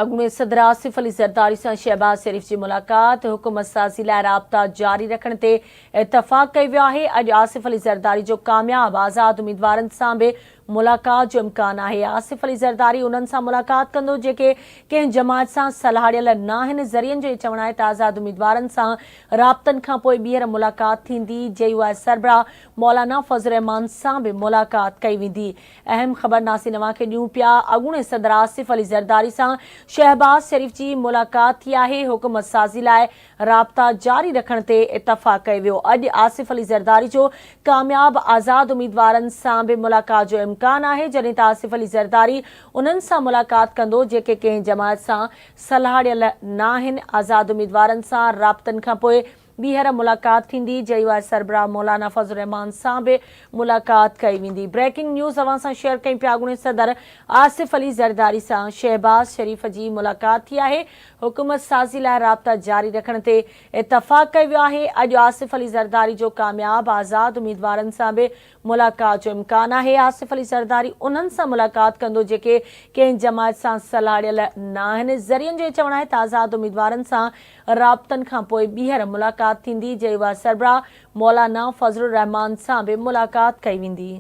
اڳوڻي صدر آصف علي زرداري سان شهباز شريف جي ملاقات، حڪومت سازي لاء رابطا جاري رکڻ تي اتفاق ڪيو ويو آهي، اڄ آصف علي زرداري جو ڪامياب آزاد اميدوارن سان به ملاقات جو امڪان آهي، آصف علي زرداري انهن سان ملاقات ڪندو جيڪي ڪنهن جماعت سان سلهاڙيل ناهن، ذريعن جو چوڻ آهي ته آزاد اميدوارن سان رابطن کانپوء ٻيهر ملاقات ٿيندي، جي يو آء سربراهه مولانا فضل الرحمان سان به ملاقات ڪئي ويندي. اهم خبر ناسين اوهان کي ڏيون پيا، اڳوڻي صدر آصف علي زرداري سان شهباز شريف جي ملاقات ٿي آهي، حڪومت سازي لاء رابطا جاري رکڻ تي اتفاق ڪيو ويو، اڄ آصف علي زرداري جو ڪامياب آزاد اميدوارن سان به ملاقات جو امڪان آهي، جڏهن ته آصف علي زرداري انهن سان ملاقات ڪندو جيڪي ڪنهن جماعت سان سلهاڙيل ناهن، آزاد اميدوارن سان رابطن کانپوء ٻيهر ملاقات ٿيندي، جي يو آء سربراهه مولانا فضل الرحمان سان به ملاقات ڪئي ويندي. بريڪنگ نيوز اوهان سان شيئر ڪيون پيا اڳوڻي صدر آصف علي زرداري سان شهباز شريف جي ملاقات ٿي آهي، حڪومت سازي لاء رابطا جاري رکڻ تي اتفاق ڪيو ويو آهي، اڄ آصف علي زرداري جو ڪامياب آزاد اميدوارن سان به ملاقات جو امڪان آهي، آصف علي زرداري انهن سان ملاقات ڪندو جيڪي ڪنهن جماعت سان سلهاڙيل ناهن، ذريعن جو چوڻ آهي ته آزاد اميدوارن سان رابطن کانپوء ٻيهر ملاقات ٿيندي، جي يو آء سربراهه مولانا فضل الرحمان سان به ملاقات ڪئي ويندي.